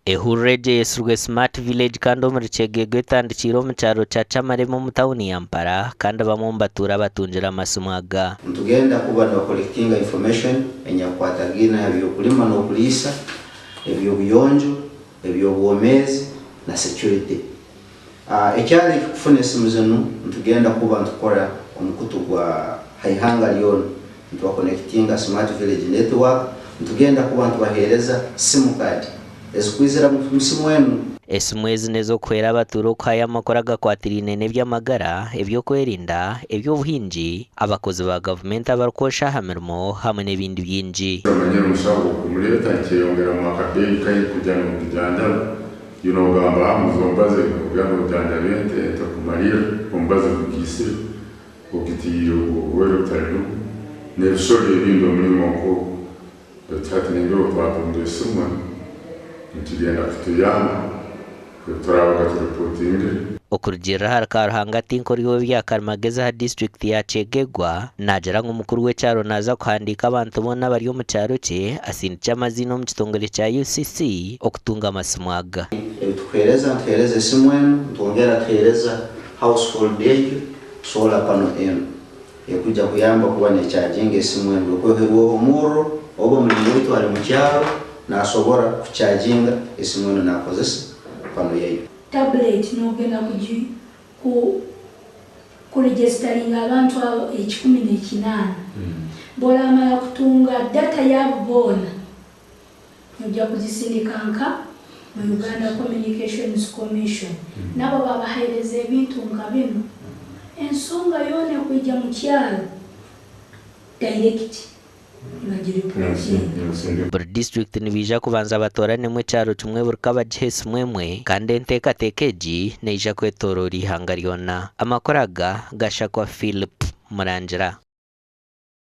Ehururu egi eyetsirwe Smart Village kandi omuri Kyegegwa etandikiire omu kyaro kya Kyamareme omu tauni ya Mpara kandi bamwe omu batuura batungire amasimu aga. Nitugenda kuba nibacollectinga information enyakukwatagaine aha by'okulima n'okuliisa, eby'obuyonjo, eby'obwomeezi na security. Ekyaro eki kufuna esimu zinu nitugenda kuba nitukora omukutu gwa ha ihanga lyona nitubaconnectinga Smart Village Network, nitugenda kuba nitubaheereza simu card ezikwizira mu simu enu. Esimu ezi n'ez'okuhwera abatuura okuhayo amakuru agakwatiraine n'eby'amagara, eby'okwerinda, eby'obuhingi, abakozi ba gavumenti abarikwosha aha mirimo hamwe n'ebindi bingi. Omanyire omushaho okumureeta nikyeyongeramu akabeeyi kayi kugira nogijanjaba iwe nogamba muze omubazi nogenda nojanjaba ente, ente kumarira omubazi gugiisire ogitiire oburwaire obutari bumwe n'ebisoro ebindi omuringo nk'ogwo baitu hati nindeeba obu twatunga esimu nikigenda kutuyamba turabaga tureportingire. Okurugiirira ahari Karuhanga Tinka ori ow'ebyakarimagezi aha disiturikiti ya Kyegegwa, naagira ngu mukuru w'ekyaro naaza kuhandiika abantu boona abari omu kyaro kye asindikye amaziina omu kitongore kya UCC okutunga amasimu aga. Ebitukuheereza nituheereza esimu enu, nitwongera tuheereza household egyo solar panel enu ekwija kuyamba kuba necharginga esimu enu bwekweherwaho omurro oba omulimi waitu ali mukyaro nasobora kucharginga esimu enu nakozesa pano yayo. Tablet nogenda kugi ku kuregisteringa abantu abo 108 boramara kutunga data yabo boona nojja kugisindika nka mu Uganda Communications Commission nabo babahereza ebintu nka binu ensonga yoona ekwija mukyaro direct nibagireportinga. Buri disiturikiti nibaija kubanza batooranemu ekyaro kimwe buri ka bagihe esimu emwe kandi enteekateeka egi neija kwetooroora eihanga ryona. Amakuru aga gashakwa Philip Murangira.